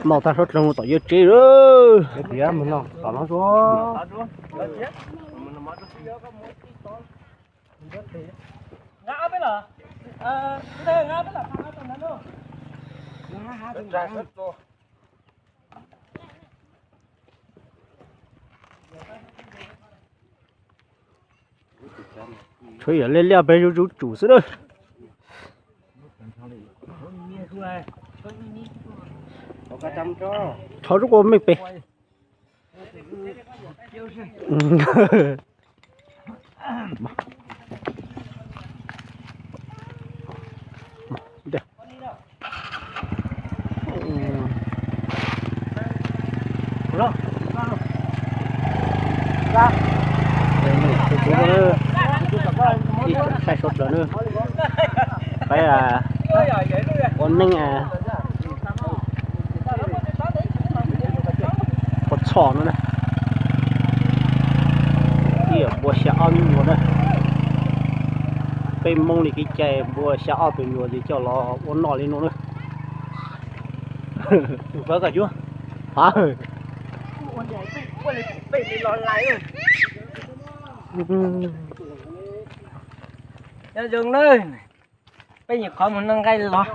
Noj tag suav dlawg mus tom yawg tsev lawm. Tshuav yam liaj liaj peb zuj zuj tsum xwb na. Thov rub kua meej pem. Ib tsoom saib suav dlawg na, peb ua neej ua txhoj no na, ib yam npua xya ob me nyuam na. Peb Hmoob li kev cai npua xya ob tug nyuam ces coj los ua noj li no na. Nyob zoo na, peb nyuam qhuav mus noj nqaij los.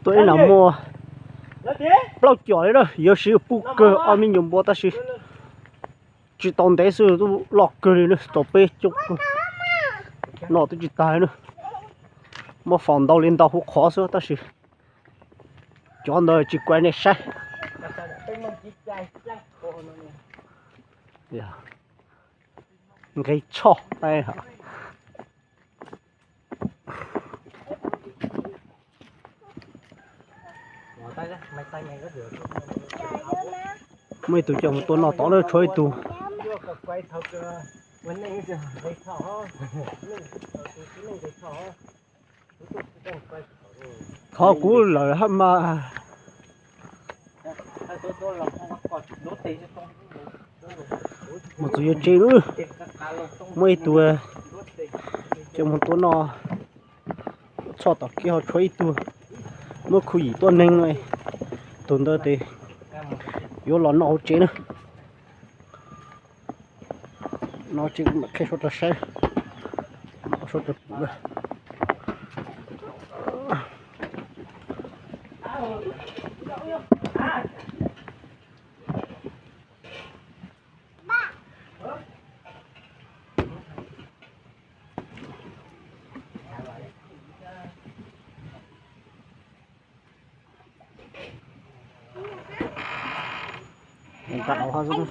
Tuaj ib nag muaj plaub com li na, yuav siv puj kawg ob me nyuam npua tab sis tsis tau ntev xwb twb loj kawg li na, tau peb coob kawg. Noj twb tsis tag li na, muab faus ntau li ntau hauv qhov xwb tab sis cov ntawd tsis kuav nej saib. Nqe tshoj. Muaj ib tug coj mus tua noj tod na, tshuav ib tug. Thov kuv lawm hab mas. Mus txog yuav tsev lawm, muaj ib tug coj mus tua noj txhoj tom kiv ho tshuav ib tug, muab khu yim tuab neeg, tus ntawd tes yuav los noj hauv tsev na. No tseem mam qhia suav dlawg saib, suav dlawg pum na. Nqa hauv xwb.